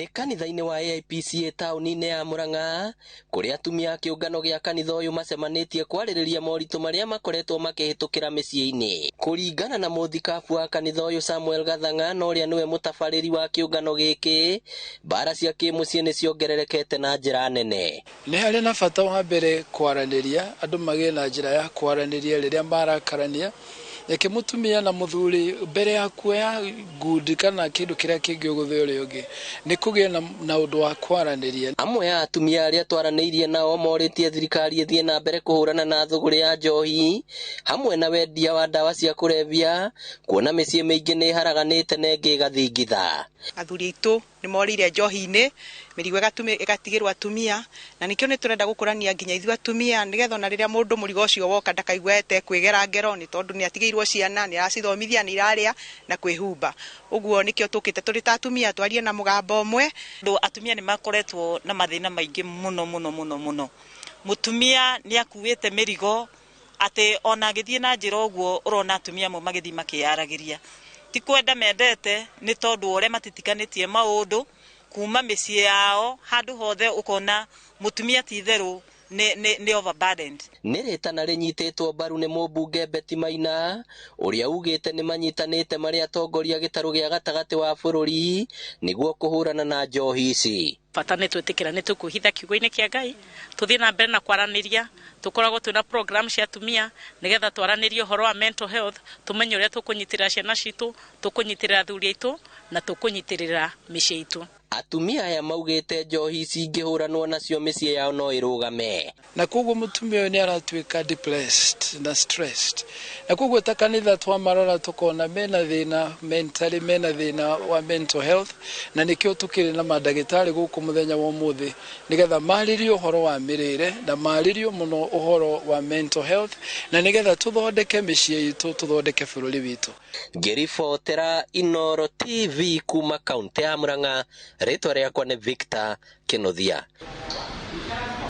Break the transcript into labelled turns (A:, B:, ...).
A: Nĩ kanitha-inĩ wa AIPCA taũni-inĩ ya Murang'a kũrĩa atumia a kĩũngano gĩa kanitha ũyũ macemanĩtie kwarĩrĩria moritũ marĩa makoretwo makĩhĩtũkĩra mĩciĩ-inĩ. Kũringana na mũthikabu wa kanitha ũyũ Samuel Gathang'a na ũrĩa nĩwe mũtabarĩri wa kĩũngano gĩkĩ, mbara cia kĩmũciĩ nĩ ciongererekete na njĩra nene.
B: Nĩ harĩ na bata wa mbere kwaranĩria, andũ magĩe na njĩra ya kwaranĩria rĩrĩa marakarania. Reke mũtumia na mũthuri mbere ya kuoya ngundi kana kĩndũ kĩrĩa kĩngĩ ũgũthe ũrĩa ũngĩ, nĩ kũgĩe na ũndũ wa kwaranĩria.
A: Amwe a atumia arĩa twaranĩirie nao morĩtie thirikari ĩthiĩ na mbere kũhũrana na thũgũrĩ ya njohi hamwe na wendia wa ndawa cia kũrebia, kuona mĩciĩ mĩingĩ nĩ ĩharaganĩte na ĩngĩ ĩgathingitha.
C: Athuri aitũ nĩ morĩire njohi-inĩ, mĩrigo ĩgatigĩrwo atumia, na nĩkĩo nĩ tũrenda gũkũrania nginya ithuĩ atumia, nĩgetha ona rĩrĩa mũndũ mũrigo ũcio woka ndakaigue etekwĩgera ngero, nĩ tondũ nĩ atigĩirwo ciana, nĩ aracithomithia, nĩ irarĩa na kwĩhumba. Ũguo nĩkĩo tũkĩte tũrĩ ta atumia twarie na mũgambo ũmwe.
D: Atumia nĩ makoretwo na mathĩna maingĩ mũno mũno mũno mũno. Mũtumia nĩ akuĩte mĩrigo atĩ ona agĩthiĩ na njĩra ũguo ũrona atumia amwe magĩthiĩ makĩyaragĩria. Ti kwenda mendete nĩ tondũ wa ũrĩa matitikanĩtie maũndũ kuma mĩciĩ yao handũ hothe ũkona mũtumia ti itherũ nĩ overburdened.
A: Nĩ rĩtana rĩnyitĩtwo mbaru nĩ mũmbunge Betty Maina ũrĩa ugĩte nĩ manyitanĩte marĩ atongoria gĩtarũ gĩa gatagatĩ wa bũrũri nĩguo kũhũrana na njohi ici.
E: Bata nĩ twĩtĩkĩra nĩ tũkwĩhitha kiugo-inĩ kĩa Ngai, tũthiĩ na mbere na kwaranĩria, tũkoragwo twĩna program cia atumia nĩgetha twaranĩrie ũhoro wa mental health, tũmenye ũrĩa tũkũnyitĩrĩra ciana citũ, tũkũnyitĩrĩra athuri aitũ na tũkũnyitĩrĩra mĩciĩ itũ.
A: Atumia aya maugĩte njohi ici ingĩhũranwo nacio mĩciĩ yao no ĩrũgame.
B: Na koguo mũtumia ũyũ nĩ aratuĩka depressed na stressed. Na koguo ta kanitha twamarora tũkona mena thĩna mentally, mena thĩna wa mental health, na nĩkĩo tũkĩrĩ na mandagĩtarĩ gũkũ mũthenya wa ũmũthĩ nĩgetha marĩrie ũhoro wa mĩrĩre na marĩrie mũno ũhoro wa mental health, na nĩgetha tũthondeke mĩciĩ itũ, tũthondeke bũrũri witũ.
A: Ngĩribotera Inooro TV kuma kaunti ya Murang'a, rĩtwa rĩakwa nĩ Victor Kinuthia.